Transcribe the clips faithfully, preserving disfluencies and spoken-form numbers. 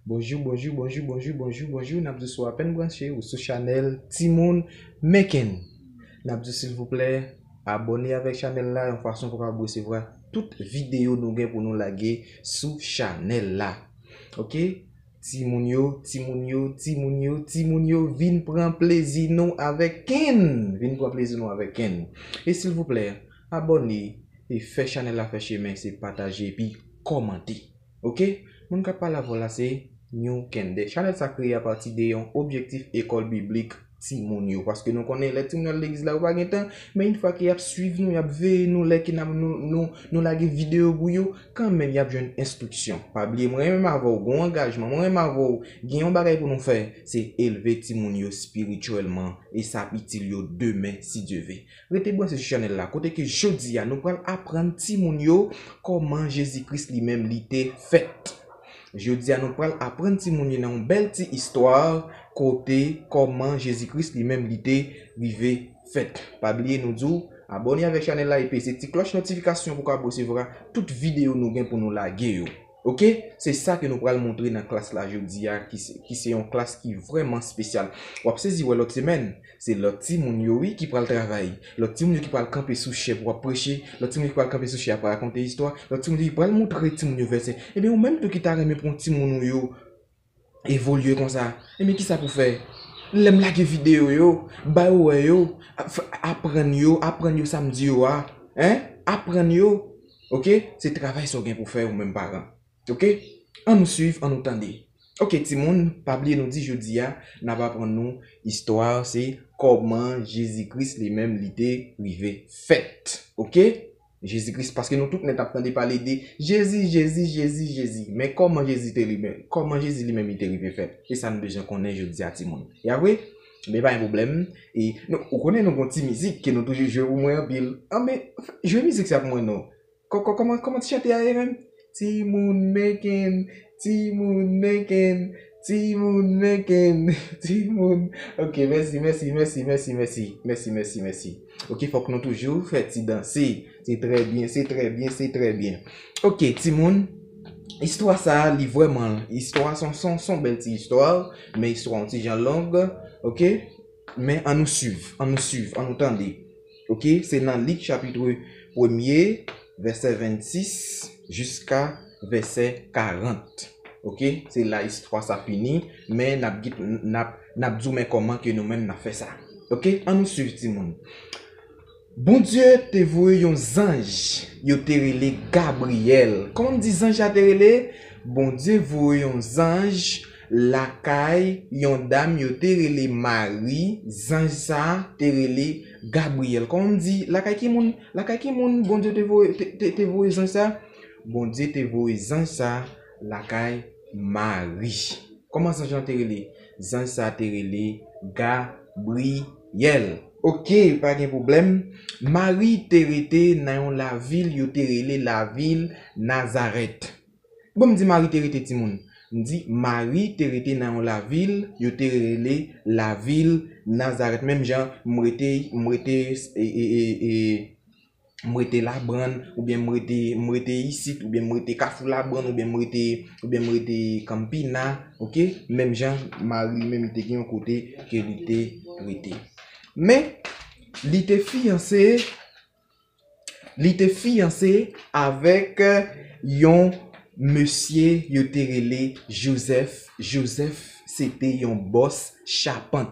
Bonjou, bonjou, bonjou, bonjou, bonjou, bonjou. N ap di w si w apèn branche, ou sou chanèl Timoun Meken. N ap di w silvouplè, abòne avèk chanèl la yon fason pou w kapab resevwa tout videyo nou gen pou nou lage sou chanèl la. Oke? Timoun yo, timoun yo, timoun yo, timoun yo, vin pran plezi nou avèk Ken. Vin pran plezi nou avèk Ken. E silvouplè, abòne, e fè chanèl la fè chemen, se pataje, epi kòmante. Oke? Moun k ap pale avè w la se New Kende. Chanèl sa kreye apati de yon objektif ekòl biblik timoun yo. Paske nou konnen lè timoun yo al legliz la, yo pa gen tan. Men yon fwa ke y ap swiv nou, y ap veye nou lè ke n ap, nou, nou, nou lage videyo pou yo, kanmenm y ap jwenn enstriksyon. Pa bliye, mwen menm avè w, gen yon angajman. Mwen menm avè w, gen yon bagay pou nou fè. Se elve timoun yo espirityèlman. E sa ap itil yo demen, si Dye ve. Rete branche sou chanèl la, kote ke jodi a nou pral aprann timoun yo kòman Jezi Kris li menm li te fèt. Jodi a nou pral aprann timoun yo nan yon bèl ti istwa kote kòman Jezi Kris li menm li te rive fèt. Pa bliye nou di w abòne avèk chanèl la e peze ti klòch notifikasyon pou w ka resevwa tout videyo nou gen pou nou lage yo. Oke? Se sa ke nou pral montre nan klas la jodi a, ki se, ki se yon klas ki vrèman espesyal. W ap sezi wè lòt semèn, se lòt timoun yo, wi, ki pral travay. Lòt timoun yo ki pral kanpe sou chè pou w ap preche. Lòt timoun yo ki pral kanpe sou chè ap rakonte istwa. Lòt timoun yo ki pral montre timoun yo vèsè. Ebyen, ou menm tou ki ta renmen pran timoun ou yo evolye konsa. Ebyen, kisa pou fè? Lè m lage videyo yo, ba yo wè yo, ap-, aprann yo, aprann yo sa m di yo a. Hein? Aprann yo. Oke? Se travay sa w gen pou fè ou menm paran. Oke? Ann nou swiv, ann nou tande. Oke, timoun, pa bliye nou di jodi a, n ap aprann nou istwa, se kòman Jezi Kris li menm li te rive fèt. Oke? Jezi Kris, paske nou tout nèt ap tande pale de Jezi, Jezi, Jezi, Jezi. Men kòman Jezi te li menm? Kòman Jezi li menm li te rive fèt? Se sa nou bezwen konnen jodi a, timoun. E apre, men pa gen pwoblèm. E nou, ou konnen nou gon ti mizik ke nou toujou jwe pou mwen anpil. An, men, jwe mizik sa pou mwen non. Kò-, kò-, kòman, kòman ti chante a ye menm? Timoun Meken, timoun Meken, timoun Meken, timoun. Ok, mèsi, mèsi, mèsi, mèsi, mèsi, mèsi, mèsi, mèsi. Ok, fòk nou toujou fè ti danse. Se trè byen, se trè byen, se trè byen. Ok, timoun, istwa sa a, li vrèman, istwa son, son, son bèl ti istwa, men istwa yon ti jan long, ok? Men ann nou swiv, ann nou swiv, ann nou tande. Ok, se nan Lik chapit premye, vèsè vennsis jiska vèsè karant. Ok, se la istwa sa fini, men n ap git-, n ap, n ap di w men kòman ke nou menm n ap fè sa. Ok, ann nou swiv timoun. Bondye te voye yon zanj, yo te rele Gabriyèl. Kòman m di zanj la te rele? Bondye voye yon zanj lakay yon dam yo te rele Mari, zanj sa a te rele Gabriyèl. Kòman m di, lakay ki moun, lakay ki moun Bondye te voye, te, te, te voye zanj sa a? Bondye te voye zanj sa a lakay Mari. Kòman zanj lan te rele? Zanj sa a te rele Gabriyèl. Ok, pa gen pwoblèm. Mari te rete nan yon lavil yo te rele lavil Nazarèt. Bon, m di Mari te rete timoun. M di Mari te rete nan yon lavil yo te rele lavil Nazarèt. Menm jan m rete, m rete, e, e, e, e, m rete Labrann, oubyen m rete, m rete isit, oubyen m rete Kafou Labrann, oubyen m rete, oubyen m rete Kanpina, ok? Menm jan Mari li menm li te gen yon kote ke li te rete. Men, li te fiyanse, li te fiyanse avèk yon mesye yo te rele Jozèf. Jozèf se te yon bòs chapant.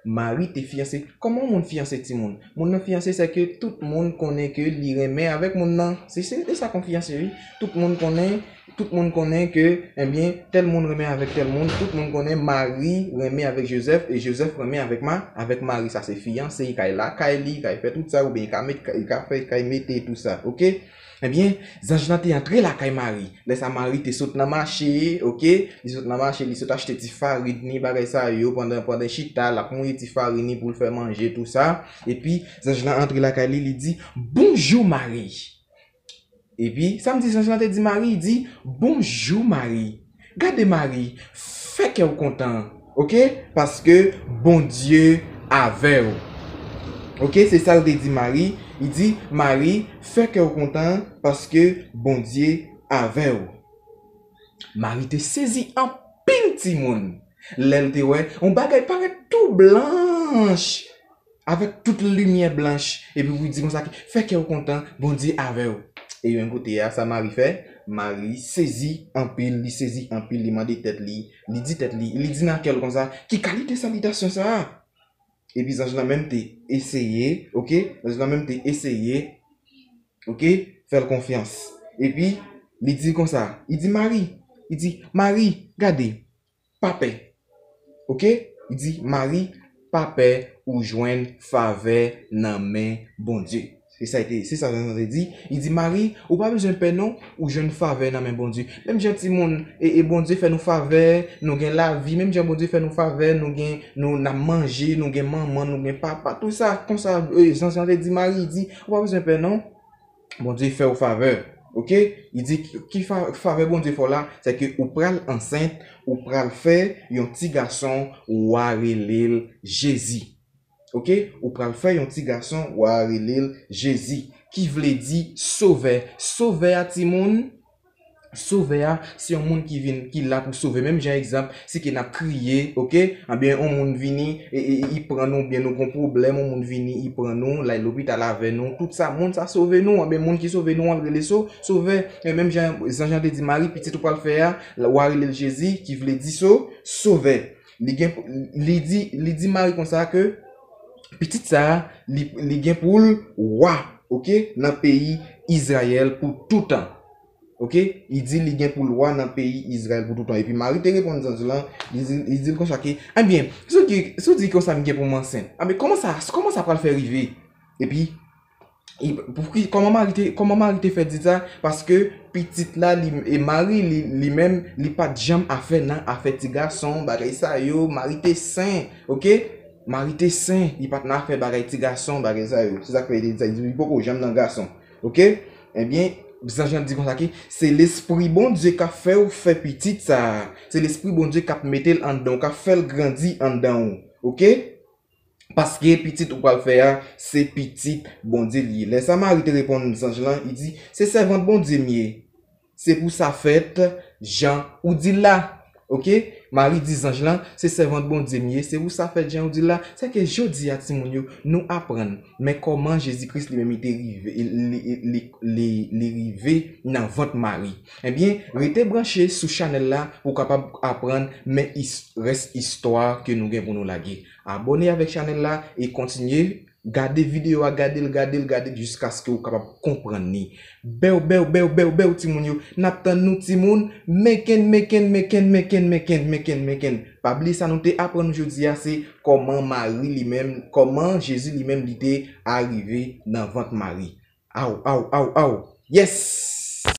Mari te fiyanse. Kòman yon moun fiyanse timoun? Moun nan fiyanse, se ke tout moun konnen ke li renmen avèk moun nan. Se, se, se sa k yon fiyanse, wi. Tout moun konnen, tout moun konnen ke, ebyen, tèl moun renmen avèk tèl moun. Tout moun konnen Mari renmen avèk Jozèf, e Jozèf renmen avèk Ma-, avèk Mari. Sa se fiyanse, li kay lakay li, li kay fè tout sa, oubyen li ka met, li ka fè, li kay mete tout sa, ok? Ebyen, zanj lan te antre lakay Mari. Lè sa Mari te sot nan mache, ok? Li sot nan mache, li sot achte ti farin ni bagay sa yo pandan, pandan chita, l ap mouye ti farin ni pou l fè manje, tou sa. Epi, zanj lan antre lakay li, li di, "Bonjou, Mari." Epi, sa m di zanj lan te di Mari, li di, "Bonjou, Mari." Gade Mari, fè kè w kontan, ok? Paske Bondye avè w. Ok, se sa l te di Mari. Li di, "Mari, fè kè w kontan, paske Bondye avè w." Mari te sezi anpil, timoun, lè l te wè yon bagay parèt tou blanch, avèk tout limyè blanch, epi pou l di konsa ke, fè kè w kontan, Bondye avè w. E yon kote a, sa Mari fè? Mari sezi anpil, li sezi anpil, li mande tèt li, li di tèt li, li di nan kè l konsa, ki kalite salitasyon sa a? Epi zanj lan menm te eseye, oke? Zanj lan menm te eseye, oke? Fè l konfyans. Epi, li di konsa, li di Mari, li di, Mari, gade, pa pè. Oke? Li di, Mari, pa pè, ou jwenn favè nan men Bondye. Se sa l te, se sa zanj lan te di. Li di, Mari, ou pa bezwen pè non, ou jwenn favè nan men Bondye. Menm jan timoun, e, e Bondye fè nou favè, nou gen lavi, menm jan Bondye fè nou favè, nou gen, nou, n ap manje, nou gen manman, nou gen papa, tout sa, konsa, e, zanj lan te di Mari, li di, ou pa bezwen pè non, Bondye fè w favè. Oke? Li di, ki, ki fa-, favè Bondye fè w la, se ke ou pral ansent, ou pral fè yon ti gason, w a rele l Jezi. Oke? Ou pral fè yon ti gason, w a rele l Jezi, ki vle di sovè. Sovè a, timoun, sovè a, se yon moun ki vin, ki la pou sove. Menm jan egzanp, si ke n ap kriye, oke? Anbyen, yon moun vini, e, e, e, li pran nou, oubyen nou gon pwoblèm, yon moun vini, li pran nou, l al lopital avè nou, tout sa, moun sa sove nou, anbyen, moun ki sove nou, an rele so, sovè. E menm jan zanj lan te di Mari, pitit ou pral fè a, w a rele l Jezi, ki vle di so, sovè. Li gen, li di, li di Mari konsa ke pitit sa a, li, li gen pou l wa, oke, nan peyi Izrayèl pou toutan. Oke? Li di li gen pou l wa nan peyi Izrayèl pou toutan. Epi Mari te reponn zanj lan, li di, li di l konsa ke, ebyen, si w di, si w di konsa m gen pou m ansent, ebyen, kòman sa, kòman sa pral fè rive? Epi, e, pou ki, kòman Mari te, kòman Mari te fè di sa? Paske pitit la, li, e Mari, li, li menm, li pa t janm afè nan afè ti gason, bagay sa yo, Mari te sen, oke? Mari te sen, li pa t nan afè bagay ti gason, bagay sa yo. Se sa k fè li te di sa, li di li poko janm nan gason. Oke? Ebyen, zanj lan di konsa ke se Lespri Bondye k ap fè w fè pitit sa a. Se Lespri Bondye k ap mete l anndan w, k ap fè l grandi anndan w. Oke? Paske pitit ou pral fè a, se pitit Bondye li ye. Lè sa Mari te reponn zanj lan, li di, se sèvant Bondye m ye. Se pou sa fèt jan ou di l la. Oke? Mari di zanj lan, se sèvant Bondye m ye, se pou sa fèt jan ou di l la. Sèke jodi a, timoun yo, nou aprann. Men kòman Jezi Kris li menm li te rive, li, li, li, li, li rive nan vant Mari. Ebyen, rete branche sou chanèl la pou w kapab aprann men is-, rès istwa ke nou gen pou nou lage. Abòne avèk chanèl la e kontinye gade videyo a, gade l, gade l, gade l jiskaske w kapab konprann li. Bèw, bèw, bèw, bèw, bèw, timoun yo. N ap tann nou, timoun. Meken, meken, meken, meken, meken, meken, meken. Pa bliye sa nou te aprann jodi a, se kòman Mari li menm, kòman Jezi li menm li te arive nan vant Mari. Aw, aw, aw, aw. Yes!